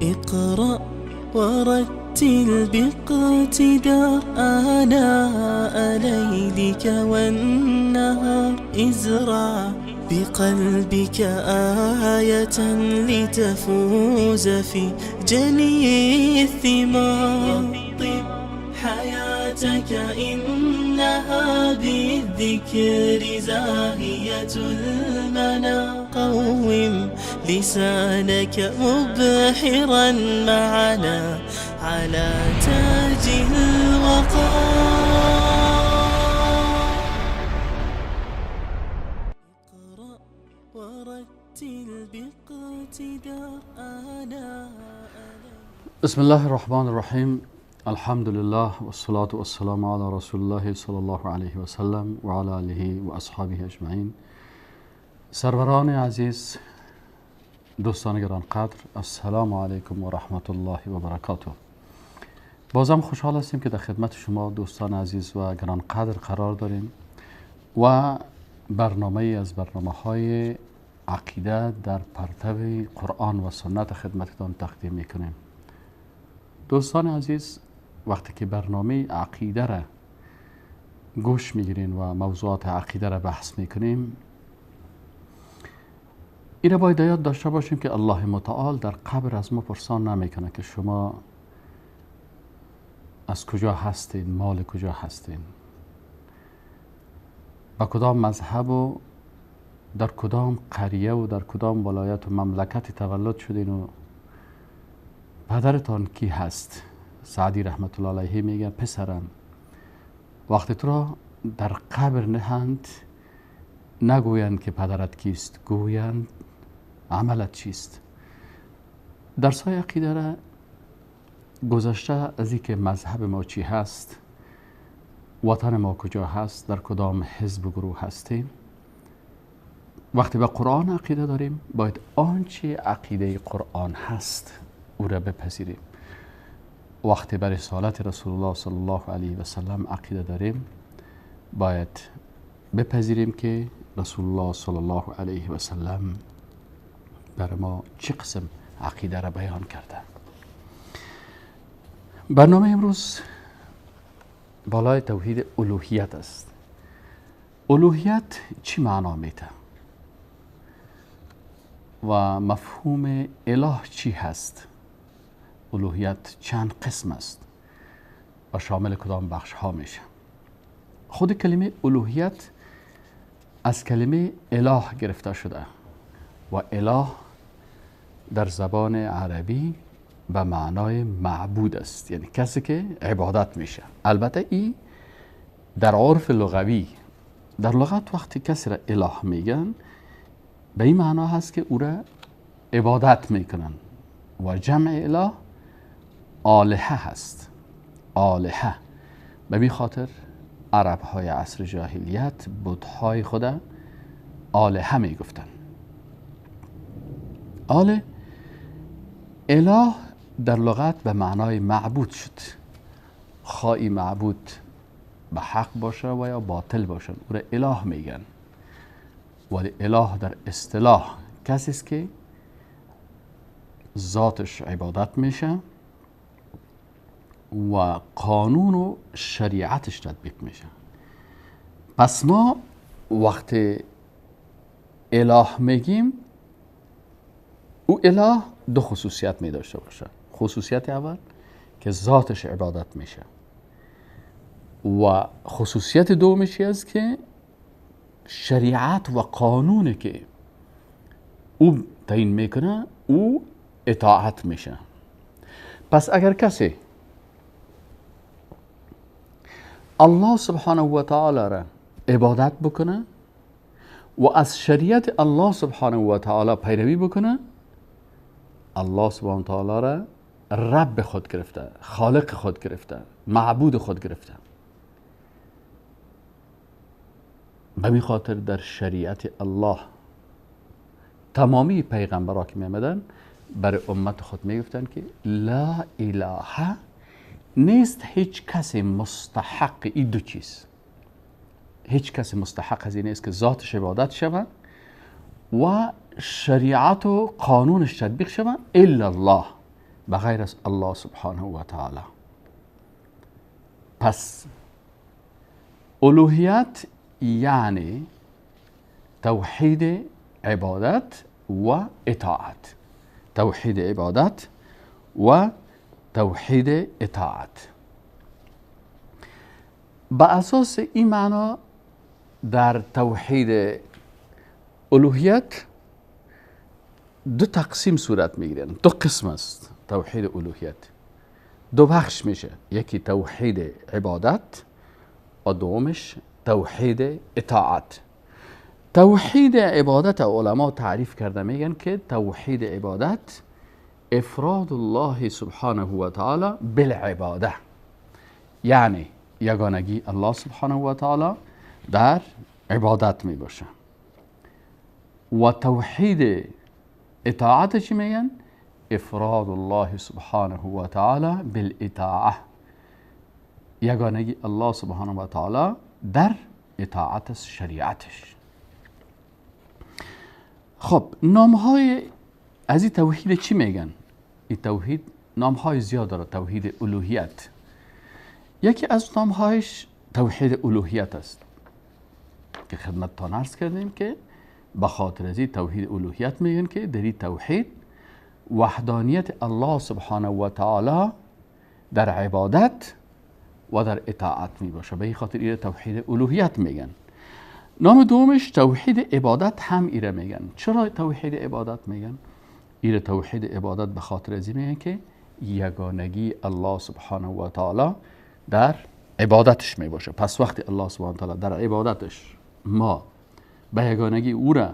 اقرأ ورتل باقتدار آناء ليلك والنهار، ازرع بقلبك آية لتفوز في جني الثمار. طب حياتك إنها بالذكر زاهية المنى، قوم لسانك مبحرا معنا على تاج الوقار. اقرأ ورتل باقتدار آناء. بسم الله الرحمن الرحیم. الحمد لله والصلاة والسلام على رسول الله صلی الله علیه و سلم و علی آله و اصحابه اجمعین. سروران عزیز، دوستان گرانقدر، السلام علیکم و رحمت الله و برکاته. بازم خوشحال هستیم که در خدمت شما دوستان عزیز و گرانقدر قرار داریم و برنامه از برنامه های عقیده در پرتو قرآن و سنت خدمتتان تقدیم میکنیم. دوستان عزیز، وقتی که برنامه عقیده را گوش میگیرین و موضوعات عقیده را بحث میکنیم، این را باید یاد داشته باشیم که الله متعال در قبر از ما پرسان نمیکنه که شما از کجا هستین، مال کجا هستین، با کدام مذهب و در کدام قریه و در کدام ولایت و مملکت تولد شدین و پدرتان کی هست. سعدی رحمت الله علیه میگه پسرم وقتی تو را در قبر نهند نگویند که پدرت کیست، گویند عملت چیست. درس های عقیده را گذشته از اینکه مذهب ما چی هست، وطن ما کجا هست، در کدام حزب و گروه هستیم، وقتی به قرآن عقیده داریم باید آنچه عقیده قرآن هست او را بپذیریم. وقتی بر رسالت رسول الله صلی الله علیه و سلم عقیده داریم باید بپذیریم که رسول الله صلی الله علیه و سلم بر ما چه قسم عقیده را بیان کرده. برنامه امروز بالای توحید الوهیت است. الوهیت چی معنا میده و مفهوم اله چی هست؟ الوهیت چند قسم است و شامل کدام بخش ها میشه؟ خود کلمه الوهیت از کلمه اله گرفته شده و اله در زبان عربی به معنای معبود است، یعنی کسی که عبادت میشه. البته این در عرف لغوی، در لغت وقتی کسی را اله میگن به این معنا هست که او را عبادت میکنن و جمع اله آلهه هست. آلهه به می خاطر عرب های عصر جاهلیت بت‌های خود آلهه می گفتن. آله اله در لغت به معنای معبود شد، خواهی معبود به حق باشه و یا باطل باشه او را اله میگن. ولی اله در اصطلاح کسی است که ذاتش عبادت میشه و قانون و شریعتش تطبیق میشه. پس ما وقتی اله میگیم او اله دو خصوصیت می داشته باشه. خصوصیت اول که ذاتش عبادت میشه و خصوصیت دومش است که شریعت و قانونی که او تعیین میکنه او اطاعت میشه. پس اگر کسی الله سبحانه و تعالی را عبادت بکنه و از شریعت الله سبحانه و تعالی پیروی بکنه، الله سبحانه و تعالی را رب خود گرفته، خالق خود گرفته، معبود خود گرفته. به می خاطر در شریعت الله تمامی پیغمبرها که می آمدن برای امت خود می گفتن که لا اله نیست هیچ کسی مستحق این دو چیز، هیچ کسی مستحق از این نیست که ذاتش عبادت شود و شریعت و قانونش تطبیق شود الا الله، بغیر از الله سبحانه و تعالی. پس الوهیت یعنی توحید عبادت و اطاعت، توحید عبادت و توحید اطاعت. به اساس این معنا در توحید الوهیت دو تقسیم صورت میگیرن، دو قسم است توحید الوهیت، دو بخش میشه، یکی توحید عبادت و دومش توحید اطاعت. توحید عبادت علما تعریف کرده، میگن که توحید عبادت افراد الله سبحانه و تعالی بالعباده، یعنی یگانگی الله سبحانه و تعالی در عبادت می باشه. و توحید اطاعت چی میگن؟ افراد الله سبحانه و تعالی بالاطاعه، یگانگی الله سبحانه و تعالی در اطاعت شریعتش. خب نامهای از این توحید چی میگن؟ این توحید نامهای زیاد داره. توحید الوهیت یکی از نامهایش توحید الوهیت است که خدمتتان عرض کردیم که به خاطر از این توحید الوهیت میگن که در این توحید وحدانیت الله سبحانه و تعالی در عبادت و در اطاعت می باشه. به این خاطر این توحید الوهیت میگن. نام دومش توحید عبادت هم ایره میگن. چرا توحید عبادت میگن؟ ایره توحید عبادت به خاطر از این میگن که یگانگی الله سبحانه و تعالی در عبادتش می باشه. پس وقتی الله سبحانه و تعالی در عبادتش ما به یگانگی او را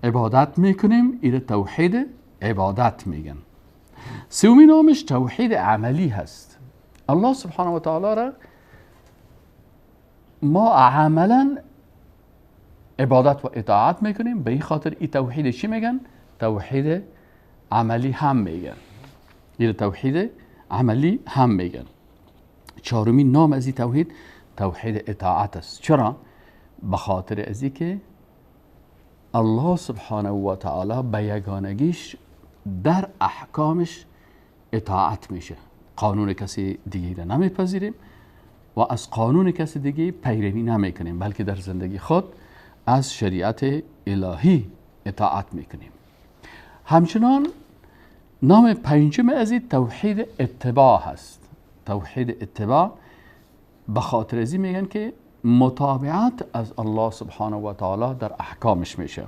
عبادت میکنیم، ایره توحید عبادت میگن. سومی نامش توحید عملی هست. الله سبحانه و تعالی را ما عملا عبادت و اطاعت میکنیم، به این خاطر این توحید چی میگن؟ توحید عملی هم میگن. این توحید عملی هم میگن. چهارمین نام از این توحید توحید اطاعت است. چرا؟ به خاطر از که الله سبحانه و تعالی به یگانگیش در احکامش اطاعت میشه. قانون کسی دیگه را نمیپذیریم و از قانون کسی دیگه پیروی نمیکنیم، بلکه در زندگی خود از شریعت الهی اطاعت میکنیم. همچنان نام پنجم از این توحید اتباع هست. توحید اتباع به خاطر از این میگن که متابعت از الله سبحانه و تعالی در احکامش میشه.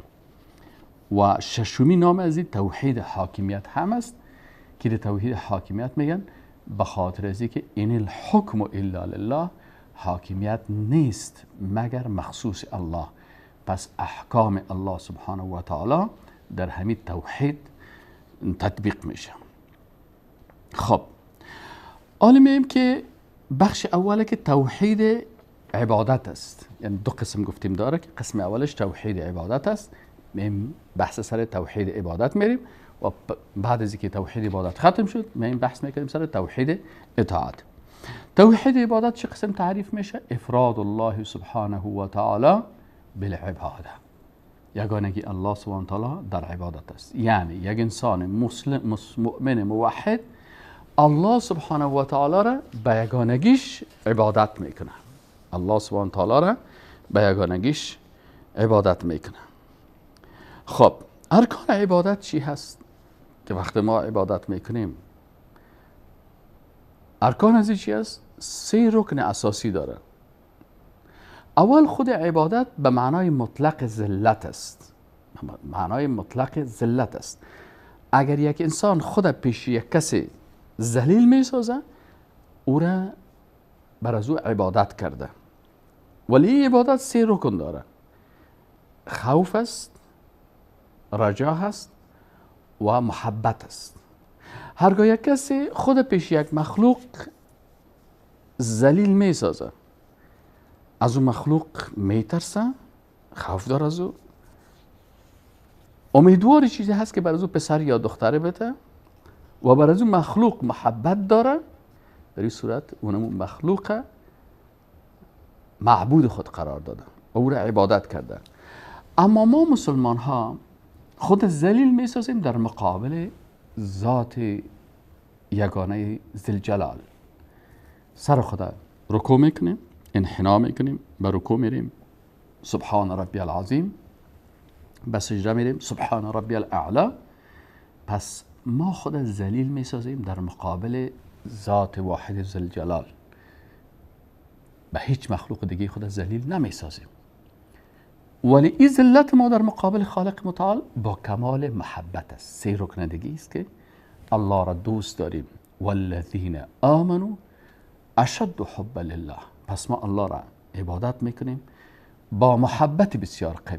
و ششمی نام از این توحید حاکمیت هم است که در توحید حاکمیت میگن به خاطر از که این الحکم الا لله، حاکمیت نیست مگر مخصوص الله. پس احکام الله سبحانه و تعالی در همین توحید تطبیق میشه. خب حالا میگیم که بخش اوله که توحید عبادت است، یعنی دو قسم گفتیم داره که قسم اولش توحید عبادت است. میم بحث سر توحید عبادت میریم و بعد از اینکه توحید عبادت ختم شد میم بحث میکنیم سر توحید اطاعت. توحید عبادت چه قسم تعریف میشه؟ افراد الله سبحانه و تعالی بالعباده، یگانگی الله سبحانه و تعالی در عبادت است. یعنی یک انسان مسلم مؤمن موحد الله سبحانه و تعالی را به یگانگیش عبادت میکنه. الله سبحانه و تعالی را به یگانگیش عبادت میکنه. خب ارکان عبادت چی هست؟ که وقت ما عبادت میکنیم ارکان از چی هست؟ سه رکن اساسی داره. اول خود عبادت به معنای مطلق ذلت است. معنای مطلق ذلت است. اگر یک انسان خود پیش یک کسی ذلیل میسازه، او را بر از او عبادت کرده. ولی عبادت سه رکن داره: خوف است، رجا هست و محبت است. هرگاه یک کسی خود پیش یک مخلوق ذلیل میسازه، از اون مخلوق میترسه، خوف داره از او، امیدوار چیزی هست که بر از او پسر یا دختره بده و بر از اون مخلوق محبت داره، در این صورت اونم مخلوق معبود خود قرار داده و او را عبادت کرده. اما ما مسلمان ها خود ذلیل میسازیم در مقابل ذات یگانه ذوالجلال. سر خدا رکوع میکنیم، انحنا میکنیم، به رکوع میریم سبحان ربی العظیم، به سجده میریم سبحان ربی الاعلی. پس ما خود ذلیل میسازیم در مقابل ذات واحد ذوالجلال، به هیچ مخلوق دیگه خود ذلیل نمیسازیم. ولی این ذلت ما در مقابل خالق متعال با کمال محبت است. سه رکن دیگه است که الله را دوست داریم. والذین آمنوا اشد حبا لله. پس ما الله را عبادت میکنیم با محبت بسیار قوی.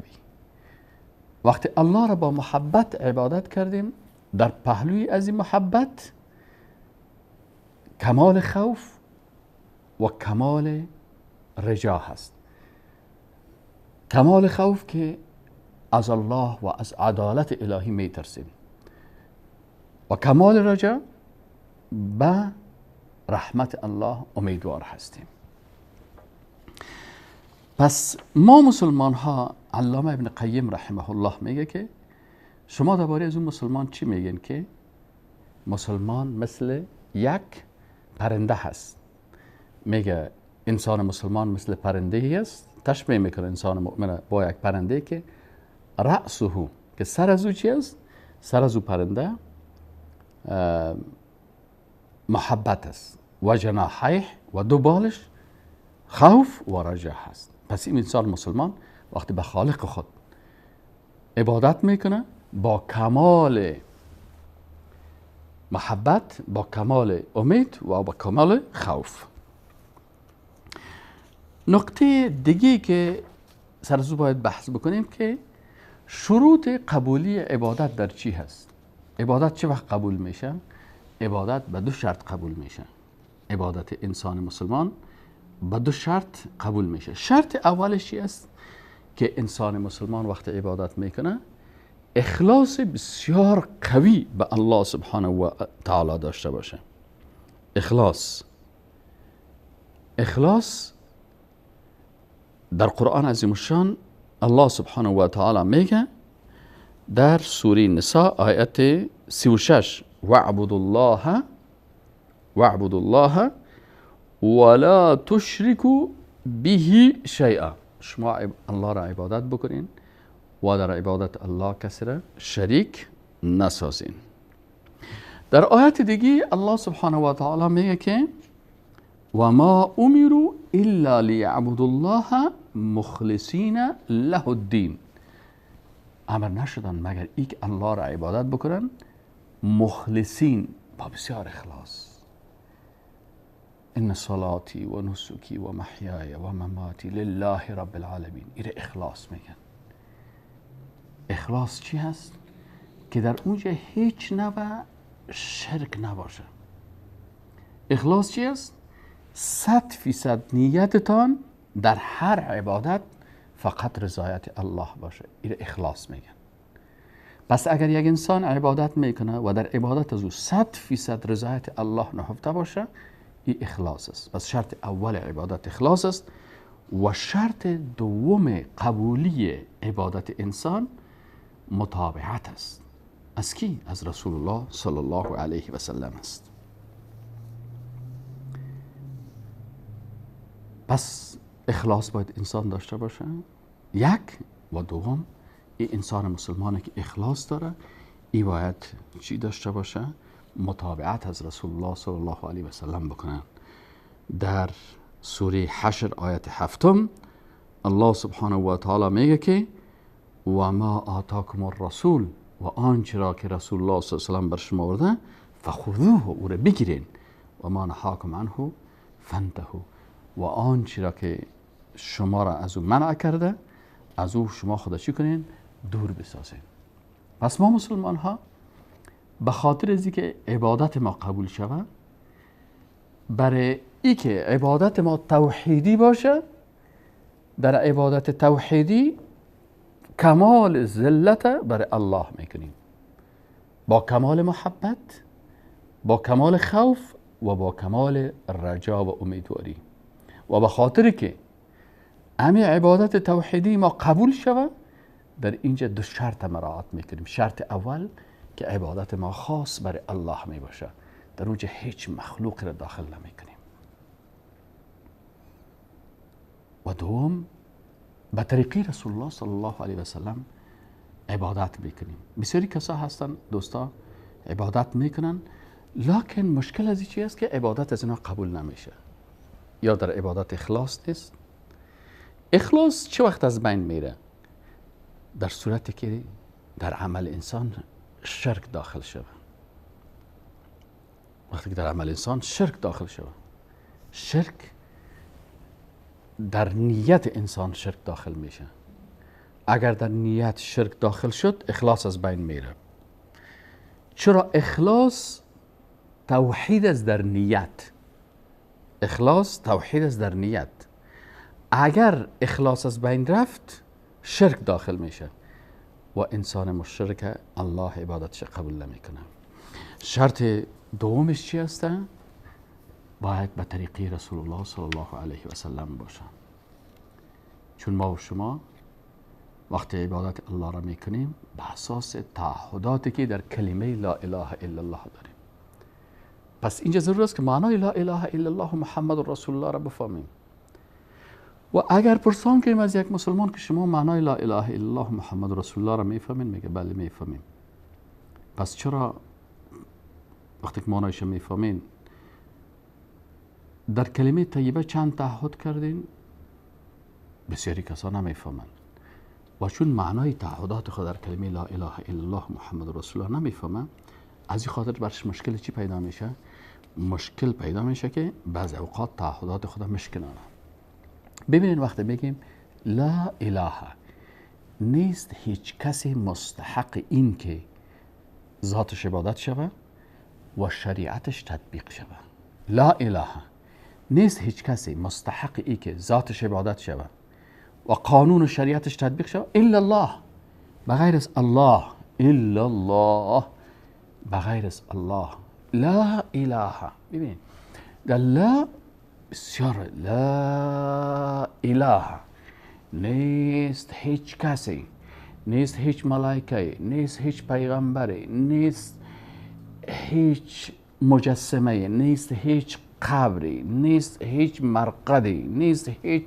وقتی الله را با محبت عبادت کردیم، در پهلوی از این محبت کمال خوف و کمال رجا هست. کمال خوف که از الله و از عدالت الهی میترسیم، و کمال رجا به رحمت الله امیدوار هستیم. پس ما مسلمان ها، علامه ابن قیم رحمه الله میگه که شما درباره از اون مسلمان چی میگن؟ که مسلمان مثل یک پرنده هست. میگه انسان مسلمان مثل پرنده است، تشبیه میکنه انسان مؤمن با یک پرنده که رأسه، که سر از او چی است؟ سر از او پرنده محبت است، و جناحیه و دو بالش خوف و رجا هست. پس این انسان مسلمان وقتی به خالق خود عبادت میکنه با کمال محبت، با کمال امید و با کمال خوف. نقطه دیگه که سر از او باید بحث بکنیم که شروط قبولی عبادت در چی هست؟ عبادت چه وقت قبول میشه؟ عبادت به دو شرط قبول میشه. عبادت انسان مسلمان به دو شرط قبول میشه. شرط اولش چی است؟ که انسان مسلمان وقت عبادت میکنه اخلاص بسیار قوی به الله سبحانه و تعالی داشته باشه. اخلاص در قرآن عظیم الشان الله سبحانه و تعالی میگه در سوره نساء آیت 36: واعبدوا الله ولا تشركوا به شیئا. شما الله را عبادت بکنین و در عبادت الله کسی را شریک نسازین. در آیت دیگه الله سبحانه و تعالی میگه که و ما امروا الا لیعبدوا الله مخلصین له الدین. امر نشدن مگر ایک الله را عبادت بکنن مخلصین، با بسیار اخلاص. ان صلاتی و نسکی و محیای و مماتی لله رب العالمین. ایره اخلاص میگن. اخلاص چی هست؟ که در اونجا هیچ نوع شرک نباشه. اخلاص چی هست؟ 100% نیتتان در هر عبادت فقط رضایت الله باشه. ایره اخلاص میگن. پس اگر یک انسان عبادت میکنه و در عبادت از او 100% رضایت الله نهفته باشه، این اخلاص است. پس شرط اول عبادت اخلاص است. و شرط دوم قبولی عبادت انسان متابعت است. از کی؟ از رسول الله صلی الله علیه و سلم است. پس اخلاص باید انسان داشته باشه، یک. و دوم، این انسان مسلمانی که اخلاص داره ای باید چی داشته باشه؟ متابعت از رسول الله صلی الله علیه و سلم بکنن. در سوره حشر آیت 7 الله سبحانه و تعالی میگه که و ما آتاکم الرسول، و آنچه را که رسول الله صلی الله علیه و سلم بر شما آورده فخذوه، او را بگیرین، و ما نهاکم عنه فانتهوا، و آنچه را که شما را از او منع کرده از او شما خود چی کنین؟ دور بسازین. پس ما مسلمان ها به خاطر از اینکه عبادت ما قبول شود، برای اینکه عبادت ما توحیدی باشه، در عبادت توحیدی کمال ذلت برای الله میکنیم، با کمال محبت، با کمال خوف و با کمال رجا و امیدواری. و به خاطر که امی عبادت توحیدی ما قبول شود، در اینجا دو شرط مراعات میکنیم. شرط اول که عبادت ما خاص برای الله می باشه، در اونجا هیچ مخلوقی را داخل نمیکنیم. و دوم، به طریقی رسول الله صلی الله علیه و سلم عبادت میکنیم. بسیاری کسا هستن دوستا عبادت میکنن، لکن مشکل از چی است که عبادت از اینا قبول نمیشه، یا در عبادت اخلاص نیست. اخلاص چه وقت از بین میره؟ در صورتی که در عمل انسان شرک داخل شود. وقتی که در عمل انسان شرک داخل شود، شرک در نیت انسان شرک داخل میشه. اگر در نیت شرک داخل شد، اخلاص از بین میره. چرا؟ اخلاص توحید است در نیت. اخلاص توحید است در نیت. اگر اخلاص از بین رفت، شرک داخل میشه و انسان مشرک الله عبادتش قبول نمیکنه. شرط دومش چی است؟ باید به طریقی رسول الله صلی الله علیه و سلم باشه. چون ما و شما وقتی عبادت الله را میکنیم به اساس تعهداتی که در کلمه لا اله الا الله داریم. پس اینجا ضرور است که معنای لا اله الا الله محمد رسول الله را بفهمیم. و اگر پرسان کنیم از یک مسلمان که شما معنای لا اله الا الله محمد رسول الله را میفهمین، میگه بله میفهمیم. پس چرا وقتی که معنایش میفهمین در کلمه طیبه چند تعهد کردین؟ بسیاری کسان نمیفهمند و چون معنای تعهدات خود در کلمه لا اله الا الله محمد رسول الله نمیفهمند، از این خاطر برش مشکل چی پیدا میشه؟ مشکل پیدا میشه که بعض اوقات تعهدات خود مشکنانه. ببینین وقتی بگیم لا اله، نیست هیچ کسی مستحق این که ذاتش عبادت شوه و شریعتش تطبیق شوه. لا اله، نیست هیچ کسی مستحق ای که ذاتش عبادت شوه و قانون و شریعتش تطبیق شوه الا الله، بغیر از الله. الا الله، بغیر از الله. لا اله. ببینید در لا بسیار، لا اله، نیست هیچ کسی، نیست هیچ ملائکه، نیست هیچ پیغمبری، نیست هیچ مجسمه، نیست هیچ قبری، نیست هیچ مرقدی، نیست هیچ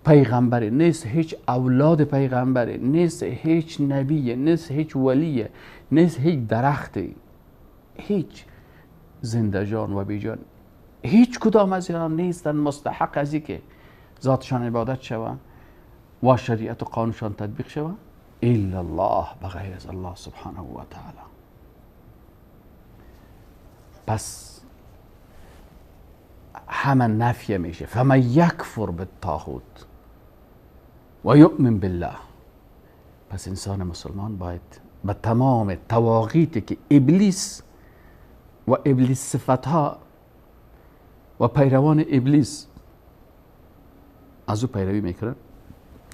پیغمبری، نیست هیچ اولاد پیغمبری، نیست هیچ نبی، نیست هیچ ولی، نیست هیچ درختی، هیچ زنده جان و بی جان، هیچ کدام از اینها نیستن مستحق از اینکه ذاتشان عبادت شوه و شریعت و قانونشان تطبیق شوه الا الله، بغیر از الله سبحانه و تعالی. پس همه نفیه میشه. فمن یکفر بالطاغوت و یؤمن بالله. پس انسان مسلمان باید به تمام طواغیتی که ابلیس و ابلیس صفتها و پیروان ابلیس از او پیروی میکنن،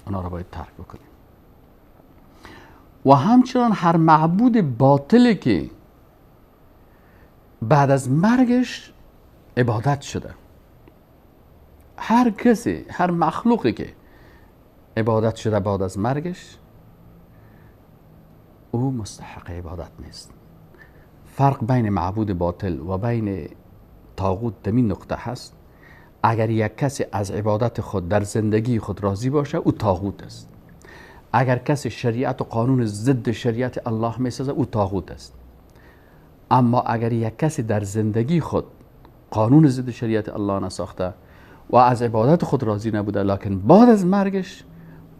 اونا را باید ترک بکنیم. و همچنان هر معبود باطلی که بعد از مرگش عبادت شده، هر کسی، هر مخلوقی که عبادت شده بعد از مرگش، او مستحق عبادت نیست. فرق بین معبود باطل و بین طاغوت در این نقطه هست. اگر یک کسی از عبادت خود در زندگی خود راضی باشه، او طاغوت است. اگر کسی شریعت و قانون ضد شریعت الله میسازه، او طاغوت است. اما اگر یک کسی در زندگی خود قانون ضد شریعت الله نساخته و از عبادت خود راضی نبوده، لکن بعد از مرگش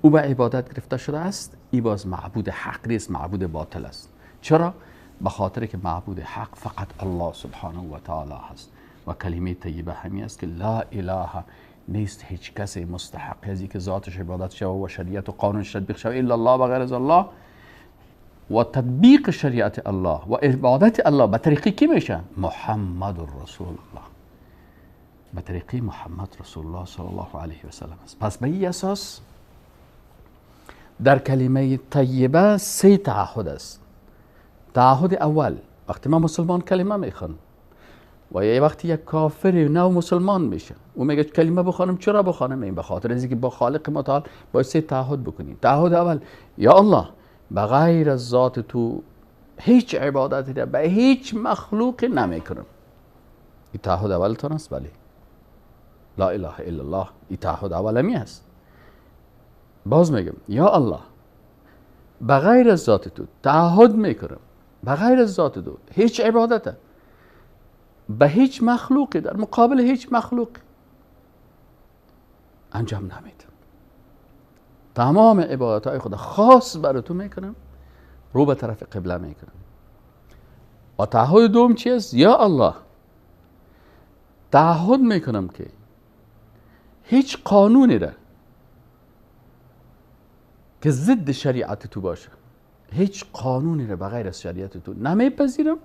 او به عبادت گرفته شده است، ای باز معبود حق نیست، معبود باطل است. چرا؟ به خاطر که معبود حق فقط الله سبحانه و تعالی هست و کلمه طیبه همی است که لا اله، نیست هیچ کسی مستحق از که ذاتش عبادت شود و شریعت و قانونش تطبیق شود الا الله، بغیر از الله. و تطبیق شریعت الله و عبادت الله به طریقی کی میشه؟ محمد رسول الله، به طریقی محمد رسول الله صلی الله علیه و سلم است. پس به این اساس در کلمه طیبه سه تعهد است. تعهد اول، وقتی ما مسلمان کلمه میخوانم و یه وقتی یک کافر نو مسلمان میشه و میگه کلمه بخوانم، چرا بخوانم؟ این به خاطر از اینکه با خالق متعال باید سه تعهد بکنیم. تعهد اول، یا الله بغیر از ذات تو هیچ عبادتی را به هیچ مخلوق نمیکنم. این تعهد اولتان است؟ بله. لا اله الا الله این تعهد اولمی است. باز میگم یا الله بغیر از ذات تو تعهد میکنم، بغیر از ذات تو هیچ عبادت به هیچ مخلوقی در مقابل هیچ مخلوقی انجام نمیدم. تمام عبادت های خدا خاص برای تو میکنم، رو به طرف قبله میکنم. و تعهد دوم چی است؟ یا الله تعهد میکنم که هیچ قانونی را که ضد شریعت تو باشه، هیچ قانونی را بغیر از شریعت تو نمیپذیرم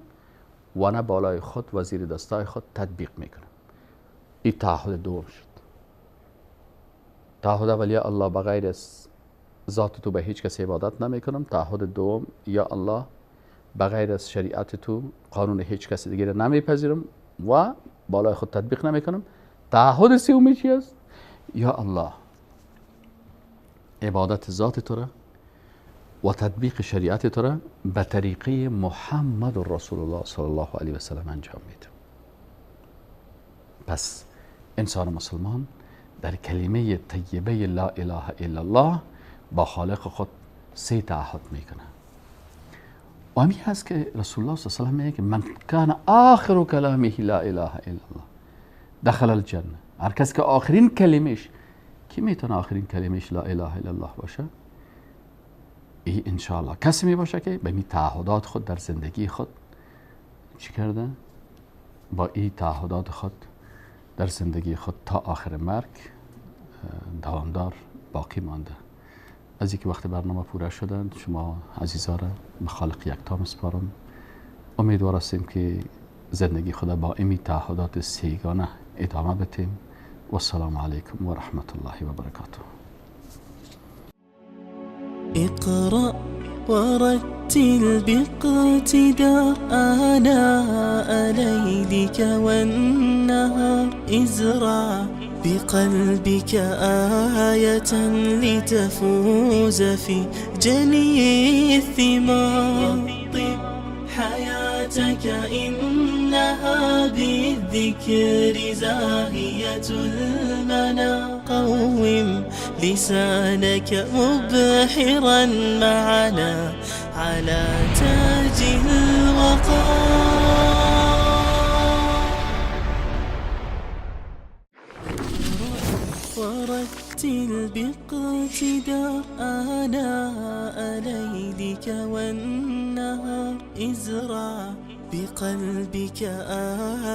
و نه بالای خود و زیر دستای خود تطبیق میکنم. این تعهد دوم شد. تعهد اول یا الله بغیر از ذات تو به هیچ کس عبادت نمیکنم. تعهد دوم یا الله بغیر از شریعت تو قانون هیچ کس دیگه را نمیپذیرم و بالای خود تطبیق نمیکنم. تعهد سومی چی است؟ یا الله عبادت ذات تو را و تطبیق شریعت تو را به طریقه محمد رسول الله صلی الله علیه و سلم انجام میدم. پس انسان مسلمان در کلمه طیبه لا اله الا الله با خالق خود سه تعهد میکنه. و همین هست که رسول الله صلی الله علیه و سلم میگه من کان آخر کلامه لا اله الا الله دخل الجنه. هر کس که آخرین کلمهش، کی میتونه آخرین کلمهش لا اله الا الله باشه؟ ای انشاءالله کسی می باشه که به می تعهدات خود در زندگی خود چی کرده؟ با این تعهدات خود در زندگی خود تا آخر مرگ دوامدار باقی مانده. از اینکه وقت برنامه پوره شدن، شما عزیزا را به خالق یکتا میسپارم. امیدوار هستیم که زندگی خود با این تعهدات سیگانه ادامه بدیم. و السلام علیکم و رحمت الله و برکاته. اقرأ ورتل باقتدار آناء ليلك والنهار، ازرع بقلبك آية لتفوز في جني الثمار. طب حياتك إنها بالذكر زاهية المنى، قوم لسانك مبحرا معنا على تاج الوقار. ورتل باقتدار آناء ليلك والنهار، ازرع بقلبك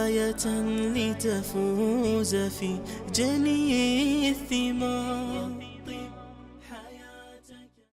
آية لتفوز في جني الثمار.